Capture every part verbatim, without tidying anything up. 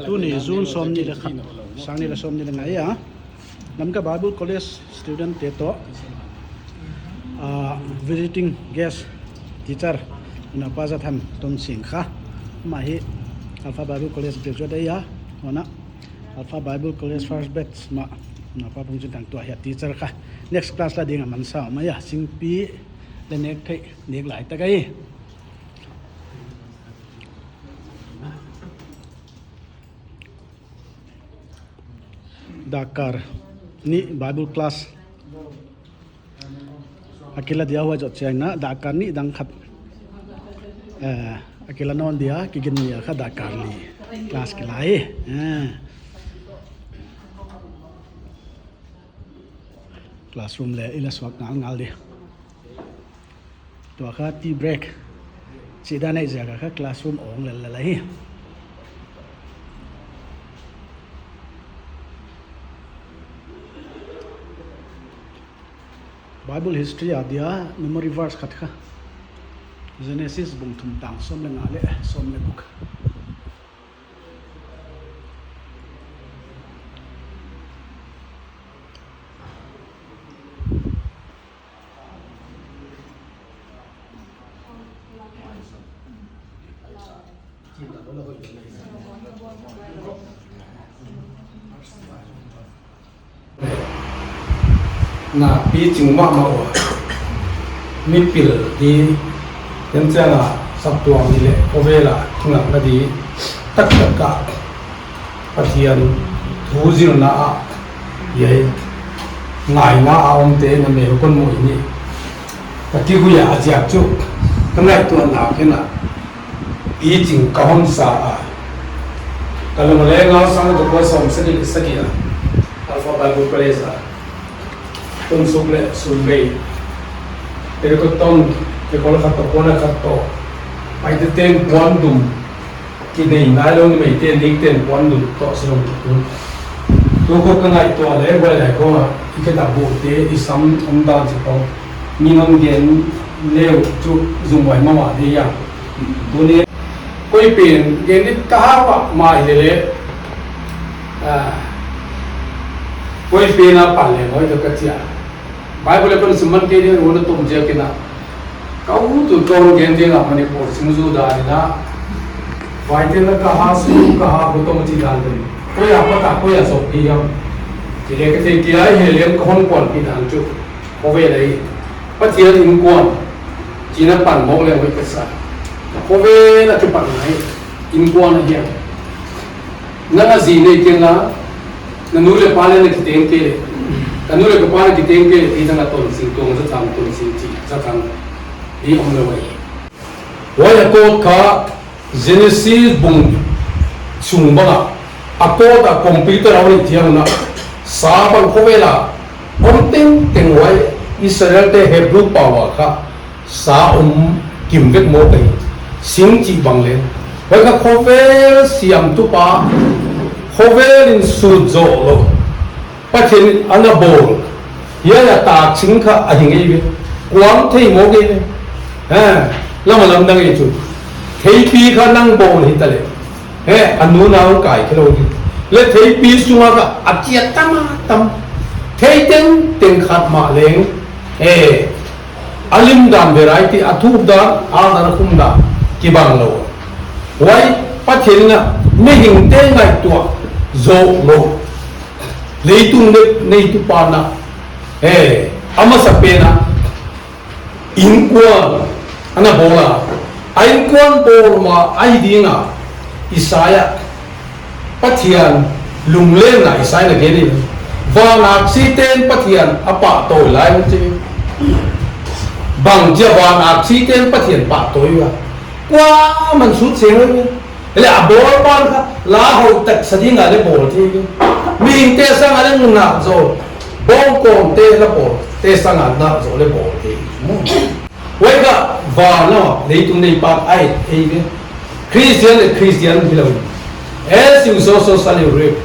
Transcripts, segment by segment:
Tuni June sawmnih leh khat, sang nih leh sawmnih leh nga ah, Lamka Bible College student te toh, ah, visiting guest teacher, Napa Zathan Tonsing kha. Amah hi Alpha Bible College graduate ahi a, huan a Alpha Bible College first batch mah, Napa Pungchintang tua hi a teacher kha. Next class la ding a mansa om ahi a, singpi leh nek theih nek lai tak ahi. Dak kal nih Bible class a kila dia, huai zoh chiangin dak kal nih dang khat, eh, a kila nawn dia, kigin nia kha dak kal li class kila hi. Eh. Classroom leh i la suak ngalngal di. Tua kha tea break chih dan ahih ziak a kha classroom awng lellel ahi. Bible history a dia memory verse khat kha, Genesis bung thum tang sawm leh nga leh sawm leh guk. Na pi ching mahmah ua, mipil di, ken chiang a saptuam di leh khovel a ngakna di taktak a Pathian thu zilna ah, hiai ngaihna a omte na mel kon muh ni. Ka kihuih a ziak chu, ka ngaihtuahna khen a, i ching ka hon sa a. Ka lung leh ngau sang tu ko sawm sagih leh sagih a, Alpha Bible College a, tun suk leh sum bei, te ko tong, te ko la khat toh, ko la khat toh, Paite ten puan dum, ki nei nai lou ni, Meite nik ten puan dum toh si lou ki tun. Tu ko ka ngaihtuah leh, huai lai ko a, i ke ta bu te, i sam om dan chi ko, mi non gen leh chu zung huai mahmah di a. Tuni koi pen gen di ka ha mahmah leh leh, ah, koi pen a pan leh hoih ka chia. Bible kon sim man kei di, huan a tom ziak in a, ka ut ut kon gen di a, Manipur singzui dan in a, Paite na ka ha su, ka ha bu tom chi dan di. Koi a pat a, koi a sop di a. Chi leh ka te ki ai he lem ka hon kuan pi dan chu. Khovel a hi, Pathian inkuan, chih na pan mawk leh hoih ka sa. Khovel a kipan ngai, inkuan ahi a. Nang a zi nei kei la, na nu leh pa leh na kiteng kei leh, ka nu leh ka pa na kiteng kei leh, i dang a Tonsing, tuang Zathan, Tonsing chih Zathan di om lou ahi. Huai a code kha Genesis bung sung bang a, a code a computer a hon chiang un a, sa bang khovel a om tengteng huai Israel te Hebrew pau a kha sa om kim vek mawk ahi, sing chih bang leng. Huai kha khovel siamtu pa, khovel in sut zoh lou Pathian in ana bawl. Hiai a tak sing kha a hi ngei ve. Kuang thei mawk ngei ve. Ha, lam a lamdang ei chu. Theipi kha nang bawl hi ta leh. He, a nu na hong kai khe lou di. Leh theipi sung a kha a chia tam a tam. Thei tengteng khat mah leng. He, a lim dan variety, a thup dan, a dan a khum dan. Kibang lou. Huai, Pathian in a, mihingte ngaihtuah zoh lou. Leitung ne-, neitu pa na. He, a masa pen a, inkuan ana bawl a. A inkuan bawl mah ahi ding a, Isaiah, Pathian lunglenna Isaiah na gen in. Van aksite'n Pathian a pahtawi lai un chi. Bangchia van aksite'n Pathian pahtawi ua. Kuaman sut seng lou. Leh a bawl pan kha, la hoihtak sa ding a leh bawl thei. Mihingte sang a leh nak zaw, bawngkawmte la bawl, te sang a nak zaw leh bawl thei. Huai kha, van a, leitung nei pa ahi, ahi ve. Christian leh Christian hi lou. As you sow, so shall you reap.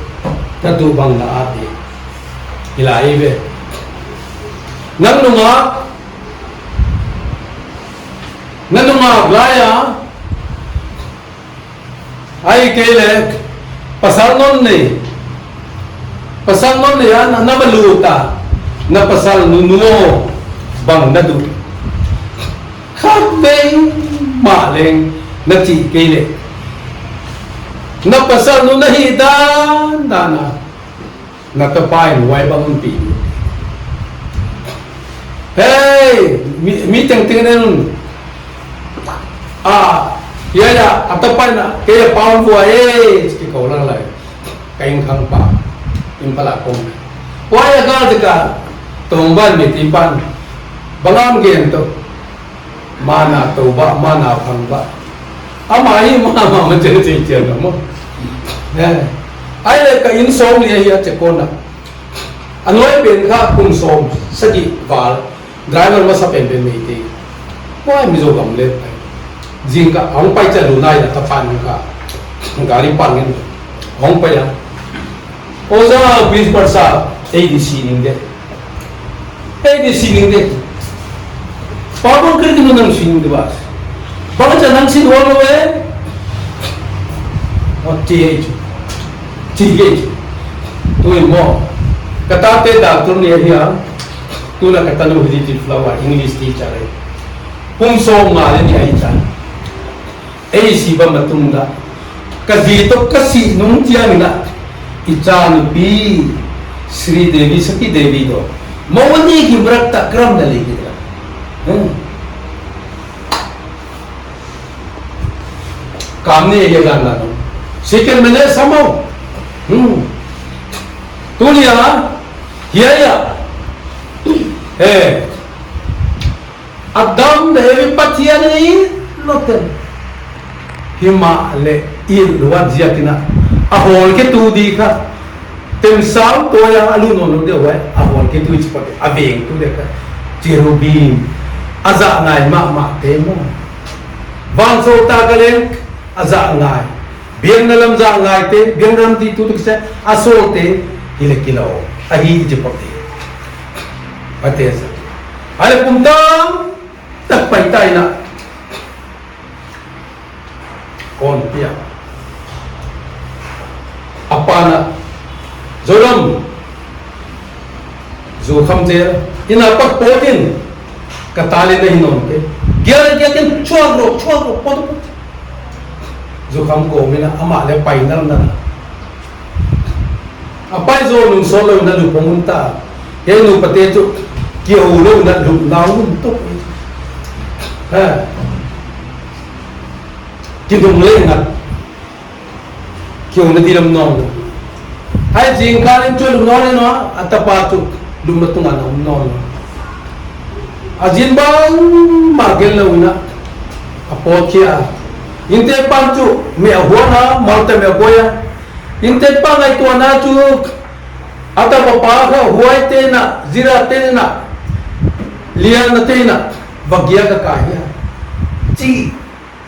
Na tuh bang na at di. Hi lai ve. Nang nungak, nang nungak lai a, Ahihkeileh, pasal non nei. Pasal non nei a na, na va lut a. Na pasal nunu bang na duh. Khatvei mah leng na chih kei leh. Na pasal nu na hih dandan a. Na tapa in huai bang hon pi. Hei, mi, mi tengteng nen. Ah, ya, ya, a tapa in a, kei a pa hon vua, eh, chih kikou lang lai. Ka inn khang pa, inn pa la kong. Huai a kal te ka, tong ban mi tin pan. Bang a hon gen tou. Mana tou ba, mana phang ba. Ama hi, ma, ma, ma, che, che, che, na mo. Eh. Ahihleh ka inn sawm li ahi a che kona. A nuai pen kha kum sawm sagih val. Driver masa pen pen Meitei. Huai Mizo gam le. Zingkal hong pai cha lu nai la ka pan kha. Gari pan ngen. Hong pai a. Oja, principal sir, ei di sining de. Ei di sining de. Pa bang kir di nang sining de bas. Bang cha nang sin wal we. Oh, T H. T H. Tui mo. Ka tate doctor ni ahi a. Tuna ka tanu hi di flower, English teacher ai. Kum sawm nga le ni ahi cha. Ei si bang matum da. Ka zi toh ka sih nung chiang in a. I chanupi Sri Devi, Saki Devi toh. Mawni ki mrak ta kram na lei ki da. Hmm. Kam ni ye dan na. Second mene samo. Hmm. Tuni a. Hiai a. Eh. Adam leh Evi Pathian in lawm. Himahleh i luat ziak in a, a hawlkhetu di kha. Temsau toh a lut nawnlou di uh, a hawlkhetu i chih pah, a vengtu di kha. Cherubim, a zah ngai mahmah te maw. Vansawltak a leng, a zah ngai. Biakna lam zah ngaite, biakna lam di tu tu kisa, a sawlte, hi leh kilawm. Ahi i chih pah di. Pathian sa. Ahihleh kum tam tak pai ta in a. Kon pia. A pa na. Zoram. Zu kham zel. Inn a pat pawt in. Ka ta leh na hi nawn ke. Gial gial ken chuak ro, chuak ro, pawt pawt. Zu kham ko mi na, amah leh pai nal na. A pai zaw lungsawn lou na lu pawng un ta. Hiai nu pate chu kihou lou na lu na un tuk. Ha. Kidung leh ngat. Kihou na di lam nawn. Hai zingkal in chu lu nawn leh nawn, a tapa chu lu na tung a nawn nawn. A zin bangmah gel lou in a. A pawt khia. Innte pan chu meh a huan a, malte meh a buai a. Innte pa ngaihtuahna chu, a tapa pa kha huaite na, zirate na, lianate na, va giak a kai hia. Chih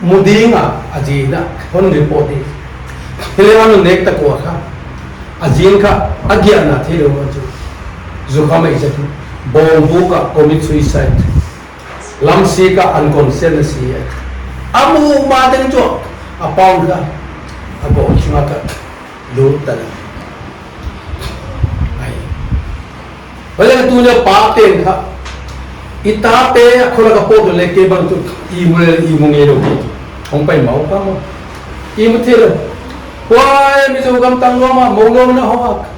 mu ding a, a zi na, hon report di. Hileh a nu nek ta kua kha. A zi kha, a giahna theilou mah chu. Zu kham ei zat. Bawng buk a commit suicide. Lamsik a unconscious a si a. A muh ma teng chu a pawng kha. A bawng sunga kha lut ta na. Ai. Bale tu le pa teng kha. I tate a khola ka pawt leh kei bang chu i mu leh i mu ngeilou kei. Hong pai mau ka maw. I mu theilou. Huai Mizo gam tang lua mah, mou lou na hong ak.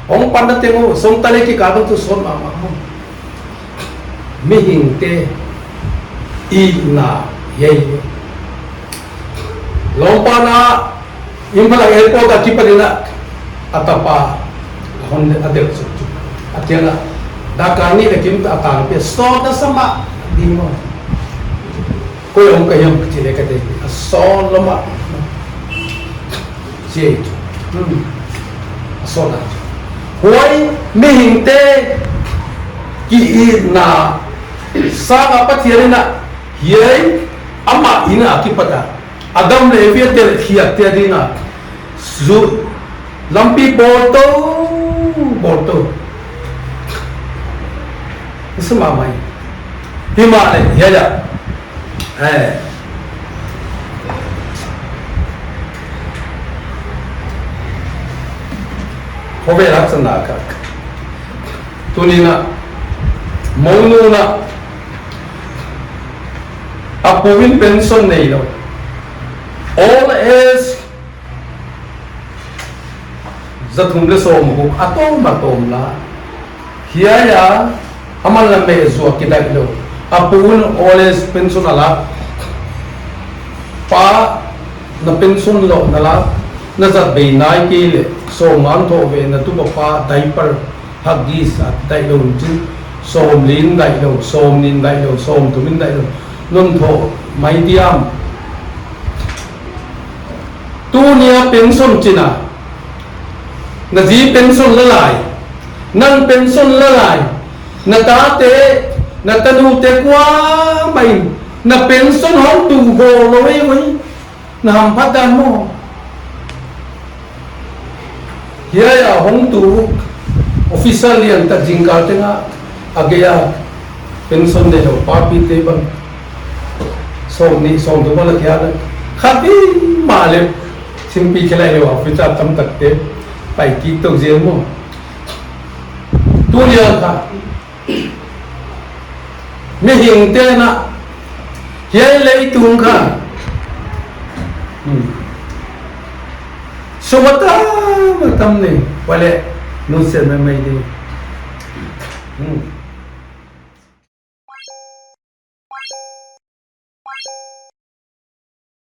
Hong pan na teng uh, sawm ta leh kikal bang chu sawt mahmah maw. Mihingte itna hiai. Lawmpa na, Imphal a airport a kipan in a, a tapa, a hon a delh suk chu. A kiang a, dakar nih leh kim ta a tang pia, sawt na sa mah, di maw. Koi hong ka hiam chih leh ka deih, a sawt lou mah. Chih. Hmm. A sawt na. Huai mihingte kiitna sang a Pathian in a hiai amah in a kipat a. Adam leh Evi a delh khiak te ading a. Zu lampi bawl tou, bawl tou. Sa mahmah. Himahleh, ya, ya. Eh. Khovel a chan a kha. Tuni'n a, monu in a, a pu in pension nei lou. Old age za thum leh sawmguk a tawm a tawm la. Hiai a, aman lam meh zuak kidaih lou. A pu in old age pension a la. Pa, na pension lou na la. Na zat bei nai kei leh. Sawmnga thou ve na tu papa diaper. Huggies a daih lou chin. Sawmli in daih lou, sawmnih in daih lou, sawmthum in daih lou. Non thou mai diam. Tuni a pension chin a. Na zi pension la lai. Nang pension la lai. Na tate, na tanute kuamah in. Na pension hong tu go lou ei ui. Na hamphat dan maw. Hiai a hong tu officer lian tak zingkal teng a, a gei a pension nei lou pa pi te bang. Sawmnih, sawmthum bang la kia na. Khat i mah leh, thingpi khelai leh officer tamtak te. Pai kik tou zel maw. Tuni a kha. Mihingte'n a, hiai leitung kha. Hmm. Sum a tam, a tam nei, huai leh, nunsiat maimai di. Hmm.